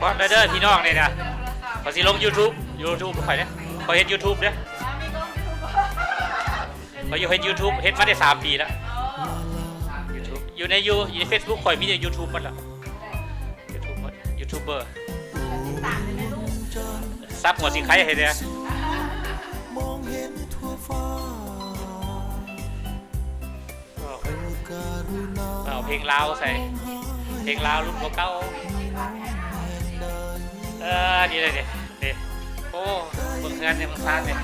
ຮອດແລ້ວເດີພີ່ນ້ອງ ນີ້ນະ ຂ້ອຍຊິລົງຢູທູບ ຢູທູບຂ້ອຍເດ້ ຂ້ອຍເຮັດຢູທູບເດ້ ຂ້ອຍຢູ່ເຮັດຢູທູບ ເຮັດມາໄດ້ສາມປີແລ້ວ ຢູທູບ ຢູ່ໃນ ຢູ່ ຢູ່ໃນເຟສບຸກຂ້ອຍມີແຕ່ຢູທູບໝົດແລ້ວ ຢູທູບໝົດ ຢູທູບເບີ ສັບຫົວສີໄຄໃຫ້ແດ່. ເອົາເພງລາວໃສ່ ເພງລາວລຸ້ນເກົ່າໆ ເອີ ນີ້ເລີຍນີ້ ນີ້ ໂອ້ ເບິ່ງເຮືອນນີ້ ເບິ່ງຊານນີ້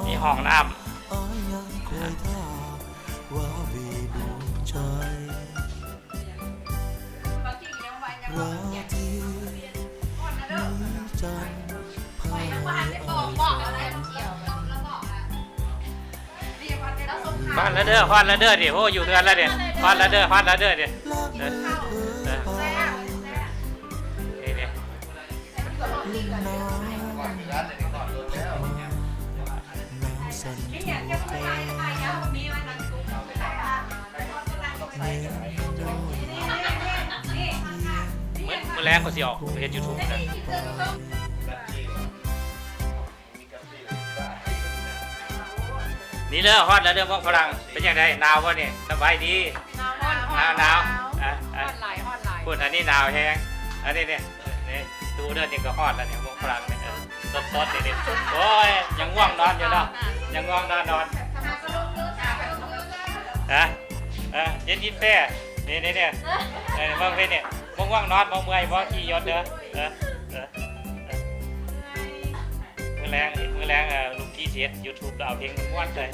ມີຫ້ອງນ້ຳ ຮອດແລ້ວເດີ ຮອດແລ້ວເດີນີ້ ໂອ້ ຢູ່ເຮືອນແລ້ວນີ້ ຮອດແລ້ວເດີ ຮອດແລ້ວເດີນີ້ ເອີ ເອີ ນີ້ໆ. ມື້ ມື້ແລງຂ້ອຍຊິອອກໄປເຮັດຢູທູບນະ ນີ້ເດີ ຮອດແລ້ວເດີ ເມືອງຝຣັ່ງ ເປັນຈັ່ງໃດ ໜາວບໍ່ນີ້? ສະບາຍດີ? ໜາວ ຮ້ອນ ໜາວ ໜາວ ຮ້ອນ ອາ ອາ ຮ້ອນຫຼາຍ ຮ້ອນຫຼາຍ ພຸ້ນ ອັນນີ້ໜາວແຮງ ອັນນີ້ນີ້ ນີ້ ຕູ້ເດີ ນີ້ກໍຮອດແລ້ວນີ້ ເມືອງຝຣັ່ງນີ້ ເອີ ສົດໆ ນີ້ ນີ້ ໂອ້ຍ ຍັງງ່ວງນອນຢູ່ເນາະ ຍັງງ່ວງນອນ ນອນ ຮະ ເອີ ເຢັນອິນແຟ ນີ້ ນີ້ ນີ້ ເອີ ເບິ່ງເພິ່ນນີ້ ງ່ວງໆ ນອນ ບໍ່ເມື່ອຍ ບໍ່ຂີ້ຍົດເດີ ເອີ ເອີ ເອີ ມື້ແລງ ມື້ແລງ ເອີ ລູກກີ້ຊິເຮັດຢູທູບ ແລ້ວເອົາເພງມ່ວນໆ ໃສ່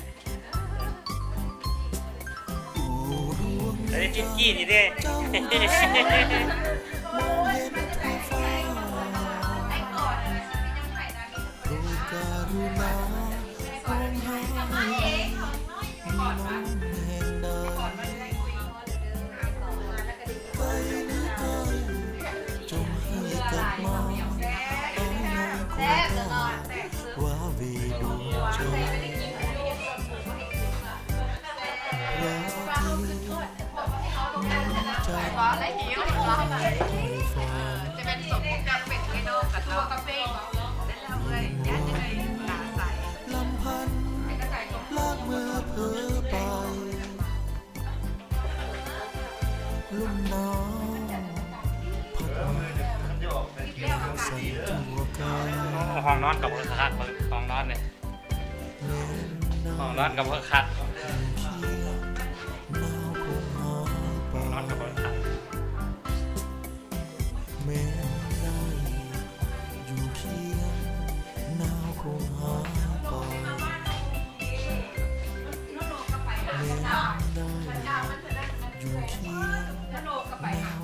ເອີ ເອີ ກິນກີ້ນີ້ເດ້ ຫ້ອງນອນກໍບໍ່ຄັກ ເບິ່ງຫ້ອງນອນນີ້ ຫ້ອງນອນກໍບໍ່ຄັກ ຫ້ອງນອນກໍບໍ່ຄັກ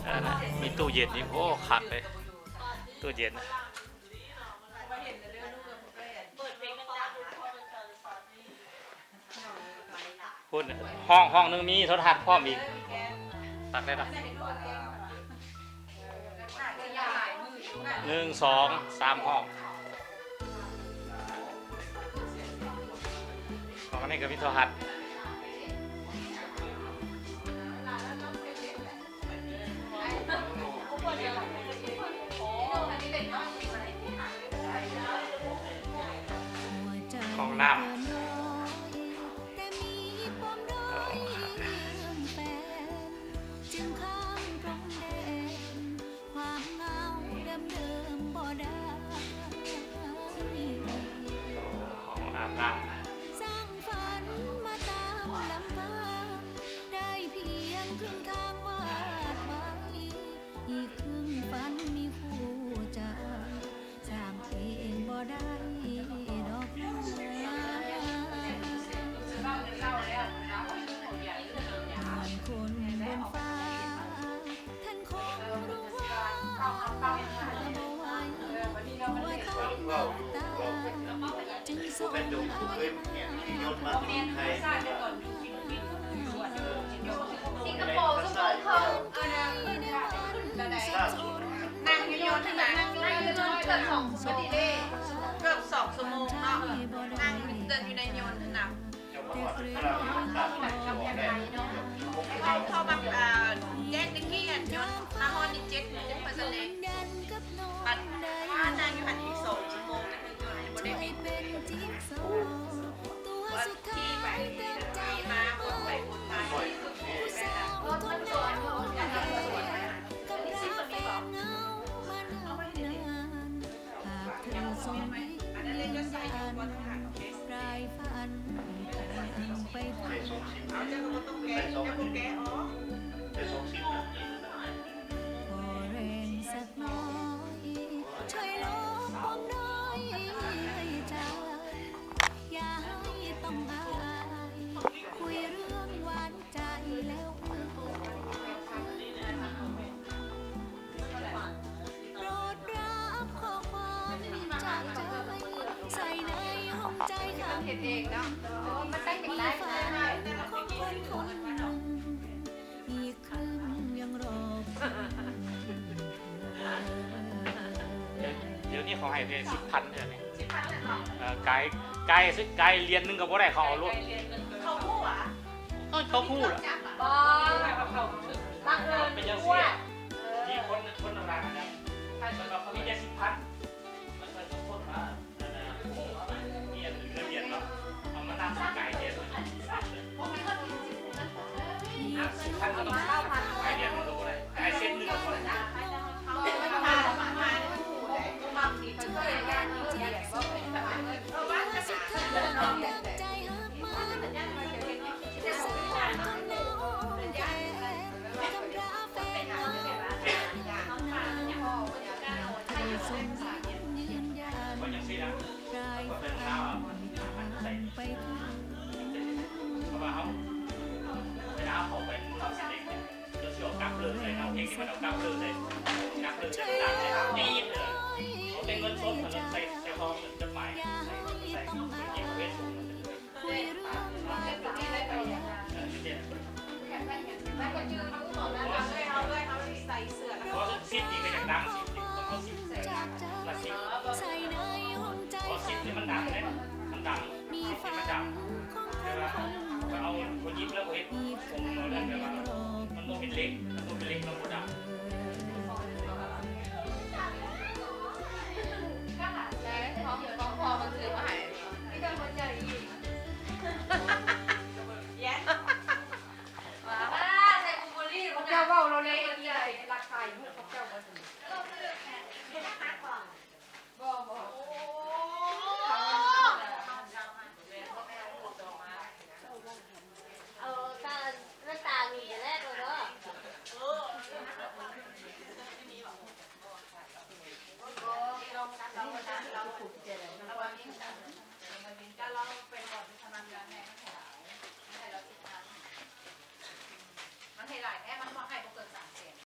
ເອີ ມີຕູ້ເຢັນອີກ ໂອ້ ຄັກເລີຍ ຕູ້ເຢັນ. ພຸ້ນ ຫ້ອງ ຫ້ອງໜຶ່ງມີໂທລະທັດພ້ອມອີກ ຄັກເລີຍເນາະ. ໜຶ່ງ ສອງ ສາມ ຫ້ອງ. ຫ້ອງອັນນີ້ກໍມີໂທລະທັດ. ຫ້ອງນ້ຳ. ຫ້ອງອາບນ້ຳ. ສິງກະໂປຊົ່ວໂມງເຄິ່ງ ເອີ ນັ່ງຢູ່ຍົນຫັ້ນນະ ນັ່ງຢູ່ຍົນເກືອບສອງຊົ່ວໂມງເນາະ ນັ່ງເດີນຢູ່ໃນຍົນຫັ້ນນະ. ເຂົາມາ ເອີ ແຈ້ງແຕ່ກີ້ ມາຮອດນີ້ເຈັດໂມງ ເພິ່ນສະແດງ ບັດຖ້ານັ່ງຢູ່ຫັ້ນອີກສອງຊົ່ວໂມງ ຍັງບໍ່ໄດ້ບິນ. ດຽວນີ້ເຂົາໃຫ້ແຕ່ສິບພັນເທື່ອນີ້ ສິບພັນເລີຍເນາະ ເອີ ກາຍ ກາຍ ກາຍຫຼຽນໜຶ່ງກໍບໍ່ໄດ້ ເຂົາເອົາໂລດ ເຂົາຮູ້ຫວາ? ເອີ ເຂົາຮູ້ລະ ບໍ່ ບັງເອີນ ເປັນຈັ່ງຊີ້ ມີຄົນ ຄົນຕ່າງໆ ນະ ເຂົາມີແຕ່ສິບພັນ ມັນເປັນຄົນມາ ອັນນ່າ ມີອັນອື່ນມາລຽນເນາະ ເອົາມານັ່ງກາຍລຽນ ຄັນເຮົາຕ້ອງກາຍລຽນມັນກໍບໍ່ໄດ້ ກາຍເສັ້ນໜຶ່ງກໍບໍ່ໄດ້. ເພາະວ່າເຮົາ ເວລາເຮົາເຂົ້າໄປໝູ່ເຮົາຊິເຫຼັງ ເຮົາຊິເອົາກັບເລີຍໃສ່ ເຮົາເພງທີ່ມັນເອົາກັບເລີຍໃສ່ ກັບເລີຍໃສ່ ເອົາແຕ່ເງິນສົດ ເອົາໃສ່ ໃສ່ຮອງ ໃສ່ຈົດໝາຍ ໃສ່ ໃສ່ເກັບເວນສູງ. ເພາະຊິດນີ້ກໍຢາກດັງ